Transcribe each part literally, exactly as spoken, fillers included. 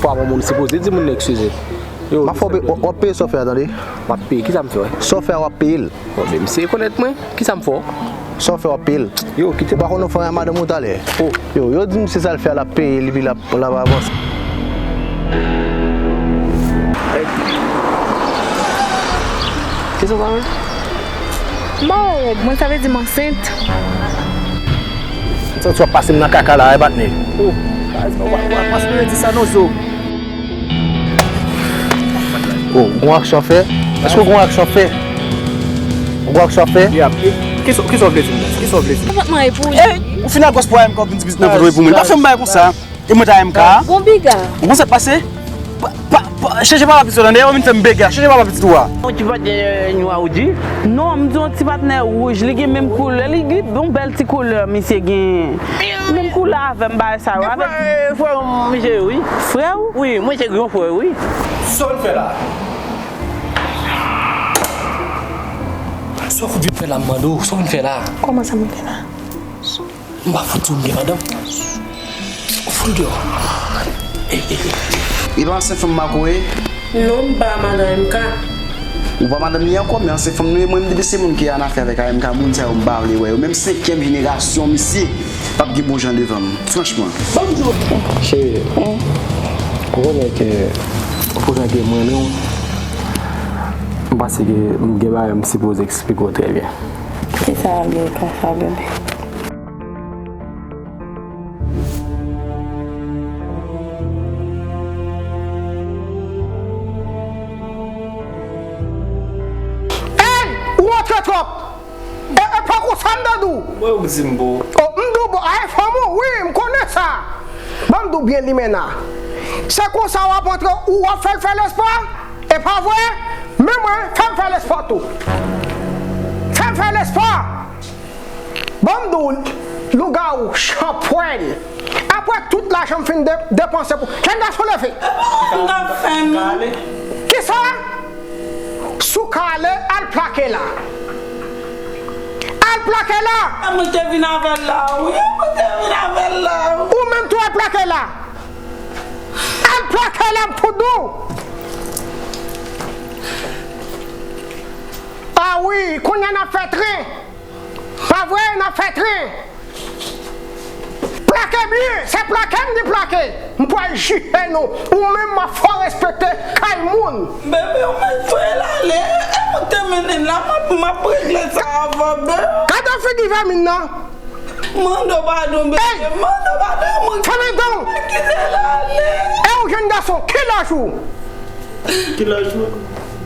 Fwa bon moun sipoze di moun nan eskize. Yo, m ap fè w peye, w ap peye sa w fè a, tande. M ap peye, kisa m fè, wè? Sa w fè a, w ap peye l. Bon, men misye konèt mwen, kisa m fè w? Sa w fè, w ap peye l. Yo, kite. Ou pa konn ou fè a madanm ou talè? Oh. Yo, yo di misye sa l fè a, l ap peye l, epi l ap, l ap avanse. Kisa w pa wè? M pa wè règ mwen, sa vle di m ansent. Santi w ap pase m nan kaka la, e patnè. Oh, w ap pase m nan di sa non, zo. Oh, ou gon aksyon fè? Èske ou gon aksyon fè? Ou gon aksyon fè? Kisa, kisa w vle di m la? Kisa w vle di m? Konpòtman e pou ou. Ou fin al gòs pou M K, ou vin di biznis nan foto pou mwen. Pa fè m bagay konsa. E mwen ta M K a? Bon, piga. Ou konn sa k pase? Pa, pa, pa, chèche papa pitit ou, tande? Ou vin fè m bega. Chèche papa pitit ou a. Yon ti patnè nwa ou di? Non, m di yon ti patnè wouj. Li gen menm koulè. Li gen yon bèl ti koulè, misye gen. Menm koulè avè m, bagay sa yo. Avèk frè, frè misye, wi. Frè w? Wi, mwen se gran frè, wi. Sa w vin fè la? Sa w fout vin fè la, m mande w? Sa w vin fè la? Kòman sa m vin fè la? M pa fout di w m gen madanm. Fout l deyò. Ey, ey, ey. E pa ansyen fanm Marco ye? Non, m pa madan M K. Ou pa madanm li ankò, men ansyen fanm nou ye. Mwen, m depi se moun ki annafè avèk A M K, moun sa yo m pa vle wè yo. Menm senkyèm jenerasyon misye p ap gen bon jan devan m, franchman. Ban m di w. Cheri, ou konnen ke pou jan ke m renmen w, m panse ke m gen bagay m sipoze eksplike w trè byen. Kisa w ap di konsa, bebe? Ey! Ou antre twòp! E, e pa konsa m te di w. Mwen ou di m bon. Oh, m di w bon, a e fanm ou, wi, m konnen sa. Ban m di w byen, Limena. Se konsa w ap antre, ou w ap fè l fè lespwa? E pa vre? Men mwen, fè m fè lespwa tou. Fè m fè lespwa. Ban m di w, lougawou, chanpwèl. Apre tout lajan m fin de-, depanse pou. Jèn gason, leve. Kisa? Si w ka ale, al plake la. Al plake la. E mwen te vin avè l la, wi. E mwen te vin avè l la, wi. Ou menm tou al plake la. Al plake la, m fout di w. A wi, kounye a n ap fè tren. Pa vre, n ap fè tren. Plake byen, se plake m di plake. M pral jije nou. Ou menm m ap fè w respekte kay moun. Bebe, ou mèt voye l ale. E mwen te mennen l la, m ap, m ap regle sa avan, bebe. Gade figi vèmin nan. Mande w padon, bebe. Ey! Mande w padon, mwen. Fèmen dan w. Kite l ale. E w jèn gason, ki laj ou? Ki laj ou?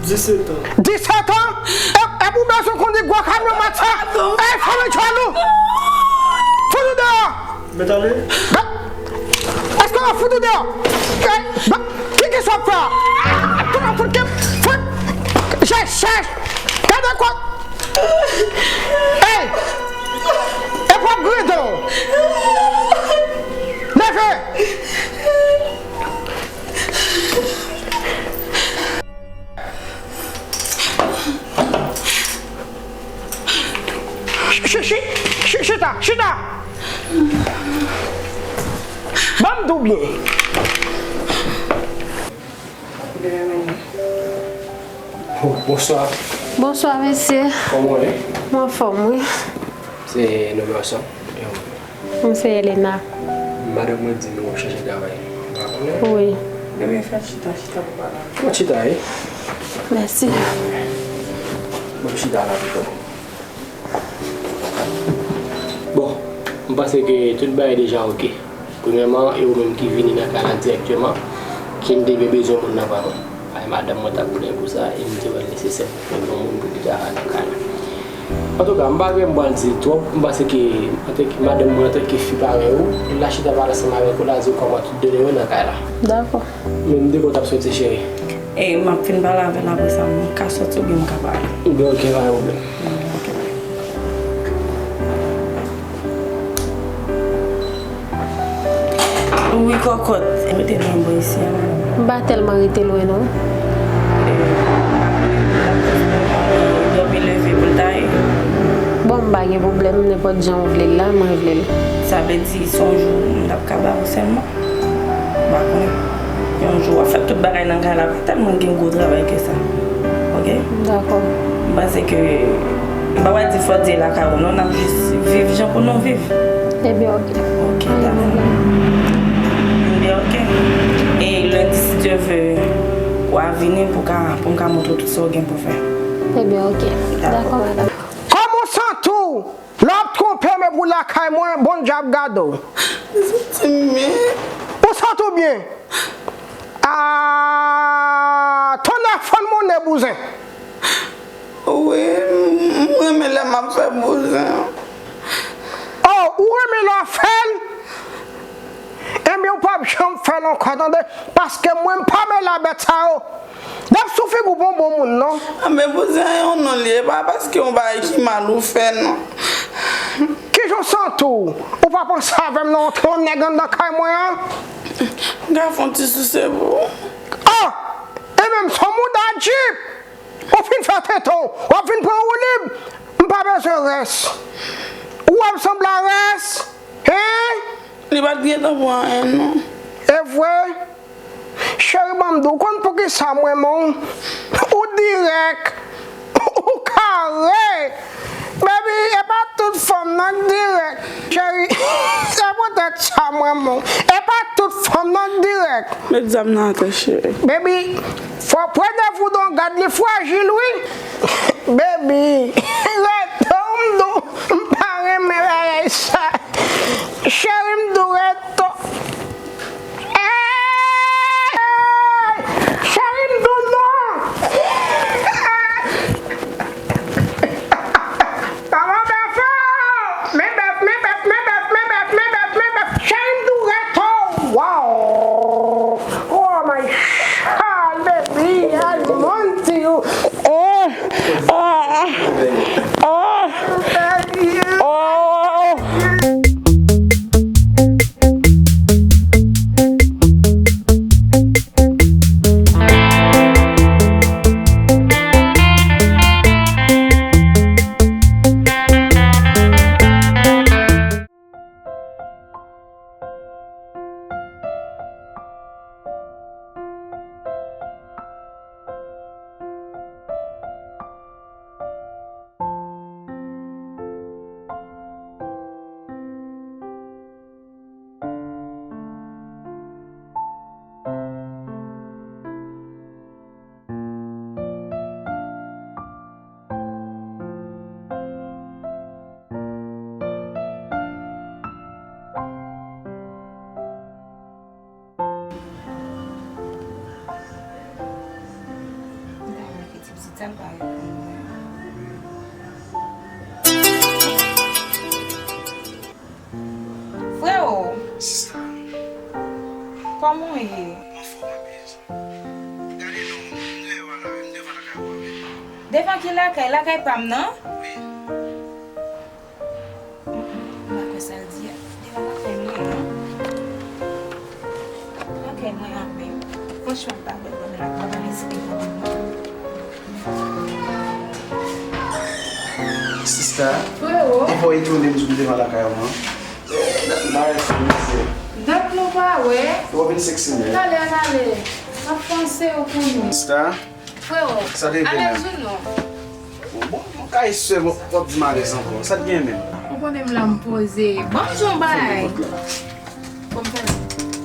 Disèt an. Disèt an? E, e pou bezwen kondi gwo kamyon mat sa? Ey, fèmen djòl ou! Fout ou deyò! Mèt ale? Èske w ap fout ou deyò? Ey, ki, ki sa w ap fè a? Tou nan fout ke, fout! Chèch, chèch! Gade kwa! Ey! E p ap griyen w! Leve! Chi-, chi-, chi-, chita, chita! Ban m di w byen. Bonswa. Bonswa, mesye. Kòman w ye? Mwen anfòm, wi. Se nonm ou sa? Mwen se Elena. Madanm mwen di nou w ap chèche travay. Ou pa konnen? Wi. Ebyen, fè chita, chita pou pale. Mwen chita, wi. Mèsi. Mwen chita la pito. Bon, m panse ke tout bagay deja oke. Premyèman, e ou menm ki vini nan kay la dirèkteman, ki m te byen bezwen moun nan vrèman. Ay, madanm mwen t ap plenn pou sa, e m te wè l nesesè pou mwen yon moun pou ki travay nan kay la. Antouka, m pa gen m pral di l twòp, m panse ke, antanke madanm mwen, antanke fi parèy ou, l a chita pale ansanm avèk ou, l a di w kòman tout done yo nan kay la. Dakò. Men m te kontan ap soti, cheri. E m ap fin pale avè l apre sa, m ka soti oubyen m ka pa ale? Oubyen, oke, pa gen pwoblèm. Wi, kòkòt. E mete nan bò isi a, madanm. M pa tèlman rete lwen, non. Dòmi leve pou l ta ye. Bon, m pa gen pwoblèm, nenpòt jan w vle l la, mwen vle l. Sa vle di, se yon jou m t ap ka ba ou sèlman? M pa konnen. Yon jou w ap fè tout bagay nan kay la, pa tèlman gen gwo travay ke sa. Oke? Dakò. M panse ke, m pa pral di fò Dye lakay ou non, n ap jis viv jan pou nou viv. Ebyen, oke. Oke, dakò. Ebyen, oke. E lendi, si Dye vle, w a vini pou ka, pou m ka montre w tout sa w gen pou fè. Ebyen, oke. Dakò. Dakò, madanm. Kòman w santi w? Lè w ap twonpe m epi w lakay mwen, bon djab gade w. M santi m byen. Ou santi w byen? Ah, tonnè fann monnen bouzen. Wi, m, m renmen lè m ap fè bouzen. Oh, ou renmen lè w ap fè l? Ebyen, ou p ap janm fè l ankò, tande? Paske mwen, m pa mele a bèt sa yo. N ap sou figi w pa yon bon moun, non. A, men bouzen an yon non li ye, e pa paske yon bagay ki mal ou fè, non. Kijan w santi w? Ou pa panse avè m, non, antre yon nèg anndan kay mwen an? M ka fè yon ti souse pou ou. Ah! E menm se yon mouda djip! Ou fin fè tenten w, w ap vin pran woulib. M pa bezwen rès. Ou wè m sanble a rès? Hein? Li pa t gentan pran anyen, non. E vre? Cheri, ban m di w, ou konn poukisa m renmen w? Ou dirèk. Ou kare. Baby, e pa tout fanm nan k dirèk. Cheri, se poutèt sa m renmen w. E pa tout fanm nan k dirèk. Met zam nan atè, cheri. Baby, fò premye fou don gad li frajil, wi. Baby, reto m di w, m pa renmen bagay sa. Cheri, m di w reto. Hey! Cheri, m di w non. Kòman bèf la? Men bèf, men bèf, men bèf, men bèf, men bèf, men bèf. Cheri, m di w reto. Wow! Oh my God, baby, I want you. Oh, oh, oh, oh. Freo! Sista. Kòman w ye? M anfòm wi, bèz. Gade non, m deyò a la, m devan lakay ou a wi. Devan ki lakay? Lakay pa m nan? Wi. M pa kwè sa l di a. Devan lakay mwen an. Lakay mwen an menm. Franchman, m pa kwè l ban m lakay, ban m espere l ban m non. Sista, freo, e pa w etone m di w m devan lakay ou an? Eh, dat m pa wè w, mesye. Dat nou pa wè. Ou vin seksi, men. Talè, talè. M ap panse w pou nou. Sista, freo, sa te rive menm? Alèz ou non? Bon, bon, bon, kay sè, bon, w ap di m alèz ankò. Sa t gen menm? Ou konnen m la m poze. Ban m di w yon bagay. Fèmen pòt la. Bon, m fè.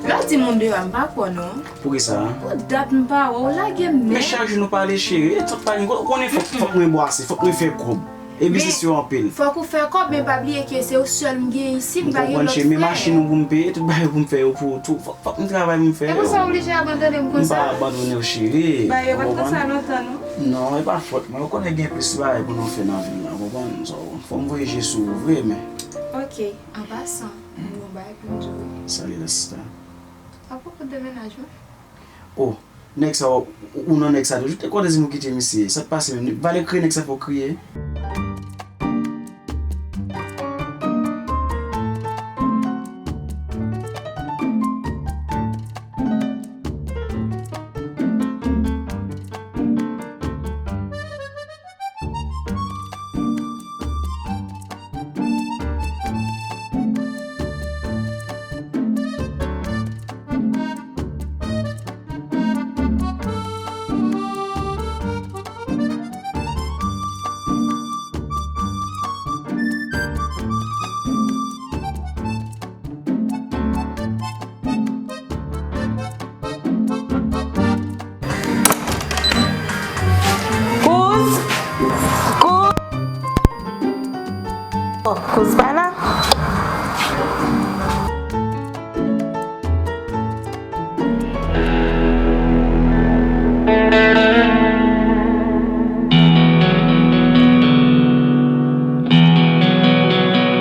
Lè w di moun deyò a, m pa kwè w non. Poukisa? Pou dat m pa wè w, lage m nèt. Men chak jou nou pale, cheri. E tout pale, ou konnen fòk, fòk mwen bwase, fòk mwen fè kòb. E biznis yo anpil. Fòk ou fè kòb, men pa bliye ke se ou sèl m gen isit, m pa gen lòt frè. Men machin ou pou m peye, tout bagay pou m fè yo pou ou tou. Fòk, fòk m travay pou m fè yo. E pou sa w oblije abandone m konsa? M pa abandone w, cheri. Bagay yo pa t konsa lontan, non. Non, e pa fòt mwen. Ou konnen gen plis bagay pou nou fè nan vi a, ou konprann? So, fò m voye je sou ou vre, men. Ok, an pasan, m gen yon bagay pou m di w. Sa li la, sista? Apwopo de mennaj mwen. Oh, nèg sa, ou, ou nan nèg sa toujou. Te konnen di m ou kite misye. Sa k pase menm? Valè kriye nèg sa fè w kriye. Kouz pa la.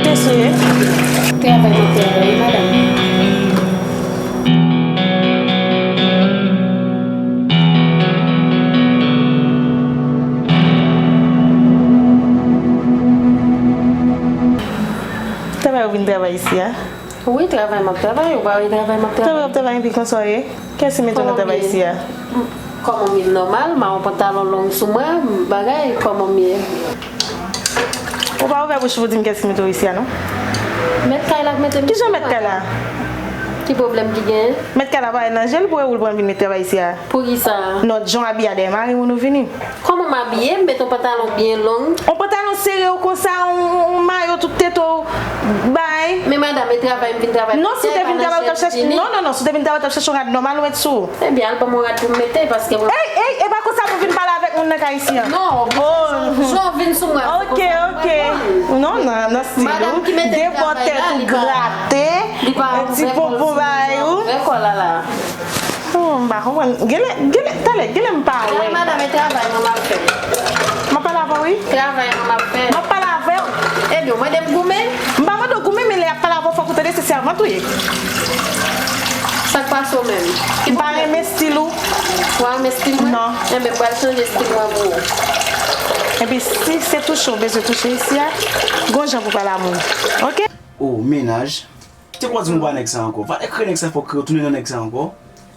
Te sou ye? Travay m ap travay, wi, madanm. Travay ou vin travay isi a? Wi, travay m ap travay, ou pa wè travay m ap travay. Travay w ap travay, epi konsa w ye? Kiyès ki mete w nan travay isi a? Kòman m ye? Kòman m ye m nòmal, mawon pantalon long sou mwen, m bagay, kòman m ye? Ou pa ouvè bouch pou di m kiyès ki mete w isi a, non? Mèt kay la k mete m. Kijan mèt kay la? Ki pwoblèm ki genyen? Mèt kay la pa nan je l pou wè ou l pran vin mete travay isi a. Poukisa? Non, jan w abiye a dèyè mari moun ou vini. Kòman m abiye? M mete yon pantalon byen long. Yon pantalon sere w konsa, yon, yon mayo tout tete w bay. Men madanm, e travay m vin travay. Non, si w te vin travay, w t ap chache, non, non, non, si w te vin travay, w t ap chache yon rad nòmal ou met sou ou. Ebyen, al ban m yon rad pou m mete, paske mwen. Ey, ey, e pa konsa pou vin pale avèk moun nan kay isi an. Non, jan w vin sou mwen. Ok, ok. Non, nan, nan stil ou. Debò tèt ou grate. Ti ponpon bay ou. Vè kò la la. Oh, m pa konprann. Genlè, genlè, talè, genlè m pa wè. Ay, madanm, e travay mwen m ap fè. M ap pale avè w, wi. Travay mwen m ap fè. M ap pale avè w. Ebyen, w mande m goumen? M pa mande w goumen, men lè y ap pale avè w, fòk ou tande se sèvant ou ye. Sa k pase w menm? M pa renmen stil ou. Ou pa renmen stil mwen? Non. Enben, m pral chanje stil mwen pou ou. Epi, si se touche w bezwen touche isi a, gon jan pou pale a moun. Ok? Oh, mennaj. Te kwè w di m ou pa nèg sa ankò. Valè kreye nèg sa fò w kreye w tounen nan nèg sa ankò.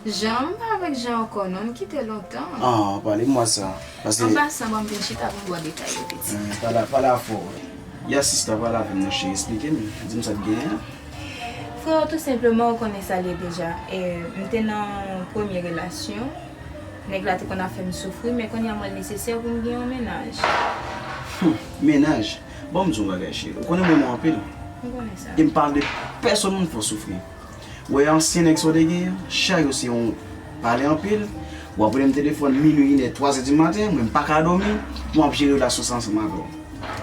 Jean, m pa avèk Jean ankò non, m kite lontan. Ah, pale m wè sa. Paske an pasan, ban m vin chita pou m ba w detay yo, pitit. Hmm, pale, pale afè w. Ya sista, pale avè m non cheri, esplike m. Di m sa k genyen an. Frewo, tou senpleman, ou konnen sa l ye deja. E, m te nan premye relasyon. Nèg la te konn ap fè m soufri, men kounye a m wè l nesesè pou m gen yon mennaj. Hmm, mennaj? Ban m di w yon bagay, cheri. Ou konnen m renmen w anpil. M konnen sa. E m pa vle pèsonn moun fè w soufri. Ou wè ansyen nèg sa w te genyen an, chak jou se yon pale anpil, w ap rele m telefòn minui, inè, twazè di maten, mwen m pa ka dòmi, pou m ap jere relasyon sa ansanm avè w.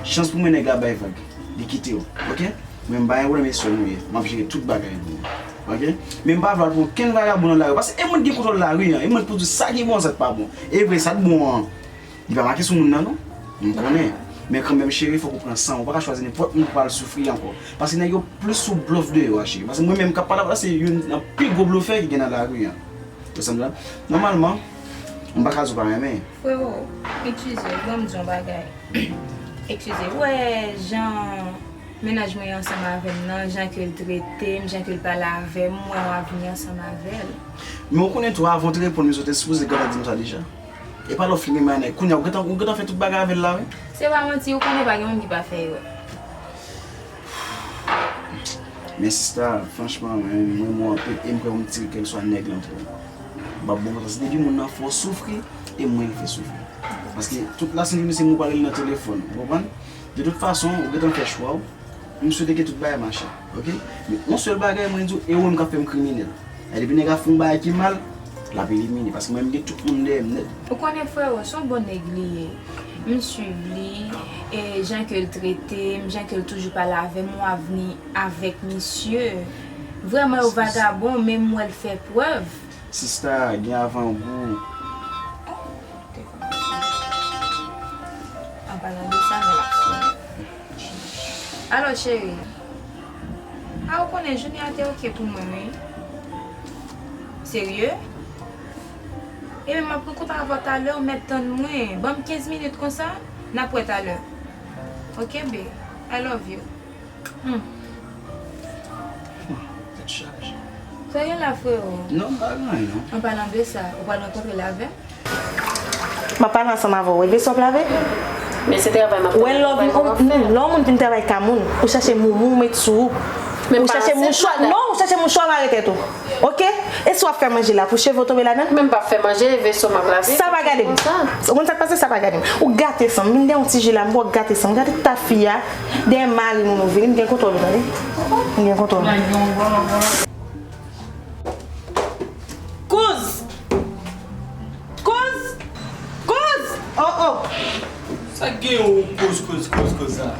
Chans pou mwen nèg la bay vag, li kite w, ok? Mwen m pa gen pwoblèm, e sè m ou ye, m ap jere tout bagay pou ou, ok? Men m pa vle al pran okenn vagabon nan lari, paske e mwen ki gen kontwòl lari an, e mwen ki pou di w sa ki bon, sa k pa bon. E vre, sa k bon an, li pa make sou moun nan, non. M konnen. Men kanmenm, cheri, fòk ou pran san w. Ou pa ka chwazi nenpòt moun pou al soufri ankò. Paske nèg yo plis sou blòf deyò a, cheri. Paske mwen menm k ap pale avè w la, se youn nan pi gwo blofè ki gen nan lari an. Ou sanble la? Nòmalman, m pa ka di w pa renmen. Frewo, eskize, ban m di w yon bagay. Eskize, ou wè jan mennaj mwen ye ansanm avè m nan, jan ke l trete m, jan ke l pale avè m, m wè yon avni ansanm avè l. Men ou konnen tou, avan w te reponn m, ou te sipoze gentan di m sa deja. E pa lè w fin renmen a nèg, kounye a ou gentan, ou gentan fè tout bagay avè l la, wi. Se pa manti, ou konnen pa gen moun ki pa fè erè. Men sista, franchman, mwen, mwen renmen w anpil, e m kwè pou m tire kèlkeswa nèg lan pou ou. M p ap bon kontan. Se depi moun nan fè w soufri, e mwen l fè soufri. Paske tout lasenn jounen se mwen ou pral rele nan telefòn, ou konprann? De tout fason, ou gentan fè chwa w. M swete ke tout bagay mache, ok? Men yon sèl bagay, mwen di w, e ou menm k ap fè m kriminèl. E depi nèg la fè yon bagay ki mal, l ap elimine, paske mwen, m gen tout moun dèyè m nèt. Ou konnen, frewo, se yon bon nèg li ye. M swiv li, e jan ke l trete m, jan ke l toujou pale avè m, yon avni avèk misye. Vrèman, yon vagabon, men m wè l fè prèv. Sista, gen avan gou. An palan de sa, men l ap sonnen. Alo, cheri. A, ou konnen, jounen an te oke pou mwen, wi. Serye? Ebyen, m ap pran kontak avè w talè, ou mèt tann mwen. Ban m kenz minit konsa, n ap wè talè. Oke, bae. I love you. Hmm. Tèt chaje. Sa gen la, frewo? Non, pa gen anyen, non. An palan de sa, ou pral rankontre l avè m? M ap pale ansanm avè w. E veso w ap lave? Men se travay m ap travay. Wè, lè w vin, lè yon moun vin travay ka moun, ou chache moumou ou met sou ou. Ou chache mouchwa, non, ou chache mouchwa mare tèt ou. Oke? E si w ap fè manje la, pou cheve w tonbe ladan l? Men m p ap fè manje, e veso m ap lave. Sa pa gade m. Ou konn sa k pase, sa pa gade m. Ou gate san m. Vin dèyè yon ti je la, m wè w gate san m. Gade ta fi a. Dèyè mari moun ou vini, m gen kontwòl ou, tande. M gen kontwòl ou. Kouz! Kouz! Kouz! Oh, oh! Sa k gen yon kouz, kouz, kouz, kouz sa?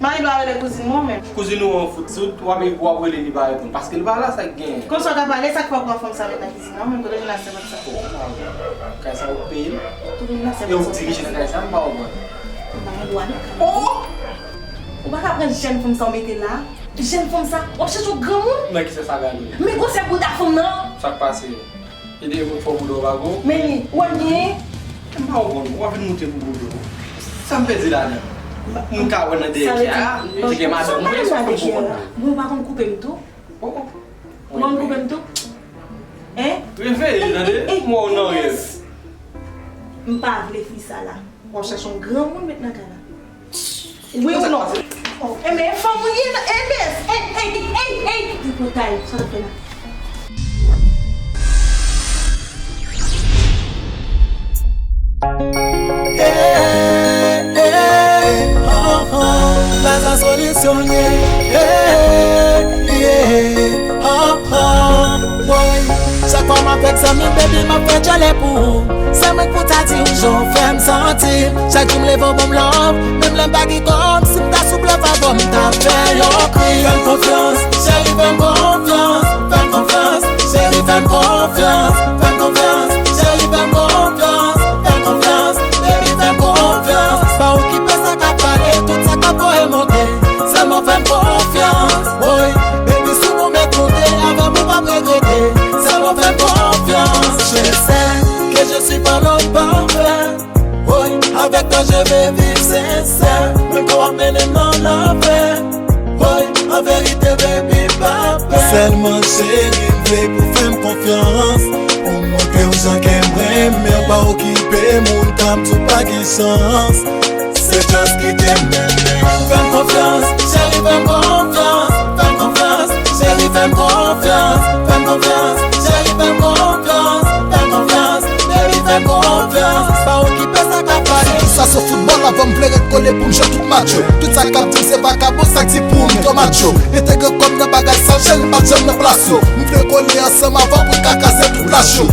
Pa gen dwa rele kouzin mwen menm. Kouzin ou an fout. Si w ap, w ap rele li pa reponn. Paske li pa la, sa k genyen. Konsa w ka pale, sa k fè w pran fanm sa met nan kizin nan menm, kote l nan sèvant sa? Bon, m pa wè. Kay sa ou peye l? Kote l nan sèvant sa? E ou dirije nan kay sa, m pa wè. M pa gen dwa nan kay. Oh! Ou pa ka pran jèn fanm sa w mete la. Jèn fanm sa, w ap chèche yon granmoun? Nan kisa sa gade? Men gwosè bouda fanm nan. Sa k pase? Ede mwen fò bouda w pa gwo. Men li, ou wè l genyen? M pa konn, w ap vin moute pou bouda w. Sa m pèdi ladan? M ka wè nan dèyè kè a, te gen madanm mwen, sa m konn konn la. Bon, ou pa konn koupe m tou? Oh, oh. Ou konn koupe m tou? Hein? Reveye, tande? M wè w nan rèv. M pa vle fi sa la. W ap chèche yon granmoun met nan kay la. Wi ou non? Oh, enben, fanm ou ye, Elbès. Ey, ey, ey, ey, tripotay, sa w ap fè la? Hey, hey, oh, oh, la sa solisyon ye. Hey, yeah, oh, oh, boy. Chak fwa m avèk zanmi m, baby, m ap fè djòlè pou ou. Se mwen k pou ta di w jan w fè m santi. Chak jou m leve w ban m love, menm lè m pa gen kòb, si m ta sou blòf avè w, m ta fè yon krim. Fè m konfyans, cheri, fè m konfyans. Fè m konfyans, cheri, fè m konfyans. Fè m konfyans, cheri, fè m konfyans. Fè m konfyans, baby, fè m konfyans. Pa okipe sa k ap pale, tout sa k ap voye monte. Sèlman fè m konfyans, woy. Baby, si w nou met monte, avè m ou p ap regrete. Sèlman fè m konfyans. Je sais que je suis pas l'homme parfait. Woy, avèk twa je vais vivre sincère. Menm lè w ap mennen m nan lanfè. Woy, an verite baby pa pè. Sèlman cheri m vle pou fè m konfyans. Pou montre w jan ke m renmen w, pa okipe moun k ap di w pa gen chans. Se just kite m mennen w. Fè m konfyans, cheri fè m konfyans. Fè m konfyans, cheri fè m konfyans. Fè m konfyans, cheri fè m konfyans. Fè m konfyans, baby fè m konfyans. Pa okipe sa k ap pale. Sa se foutbòl, avan m vle ret kole pou m jwe tout match yo. Tout sa k ap di m se vakabon, sa k di pou m yo match yo. Entegre kò m nan bagay sa, cheri m pa t janm nan plas yo. M vle kole ansanm avan pou n ka kraze tout lach yo.